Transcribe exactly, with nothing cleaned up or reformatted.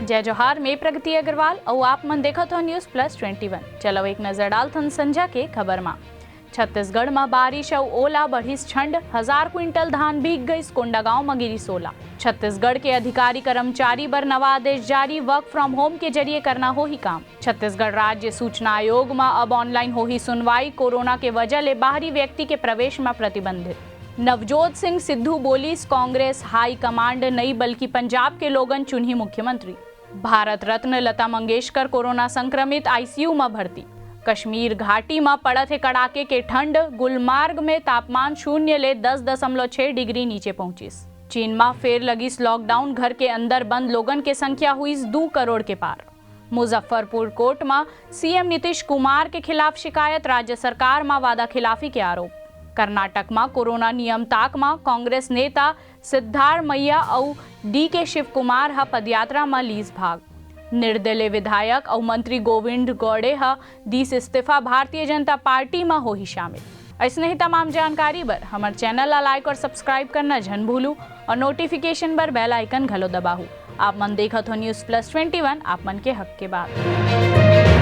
जय जोहार, मैं प्रगति अग्रवाल अउ आप मन देखत हो News Plus Twenty One। चलो एक नजर डालथन संझा के खबर मा। छत्तीसगढ़ म बारिश अउ ओला बढ़िस ठंड, हजार क्विंटल धान भीग गइस, कोंडागांव म गिरिस ओला। छत्तीसगढ़ के अधिकारी कर्मचारी बर नवा आदेश जारी, work from home के जरिए करना होही काम। छत्तीसगढ़ राज्य सूचना आयोग म अब online होही सुनवाई, कोरोना के वजह ले बाहरी व्यक्ति के प्रवेश म प्रतिबंधित। नवजोत सिंह सिद्धू बोलिस, कांग्रेस हाई कमांड नई बल्कि पंजाब के लोगन चुनही मुख्यमंत्री। भारत रत्न लता मंगेशकर कोरोना संक्रमित, ICU म भर्ती। कश्मीर घाटी म पड़त हे कड़ाके के ठंड, गुलमार्ग में तापमान शून्य ले दस दशमलव छह डिग्री नीचे पहुंचिस। चीन म फेर लगिस lockdown, घर के अंदर बंद लोगन के संख्या हुईस दू करोड़ के पार। मुजफ्फरपुर कोर्ट म CM नीतीश कुमार के खिलाफ शिकायत, राज्य सरकार म वादा खिलाफी के आरोप। कर्नाटक म कोरोना नियम ताक म कांग्रेस नेता सिद्धारमैया अउ DK शिवकुमार ह पदयात्रा म लीस भाग। निर्दलीय विधायक अउ मंत्री गोविंद गौड़े ह दीस इस्तीफा, भारतीय जनता पार्टी म होही शामिल। अइसने ही तमाम जानकारी बर हमर channel ला like और subscribe करना झन भूलू और notification बर bell icon घलो दबाहू। आप मन देखत हो News Plus Twenty One, आप मन के हक के बात।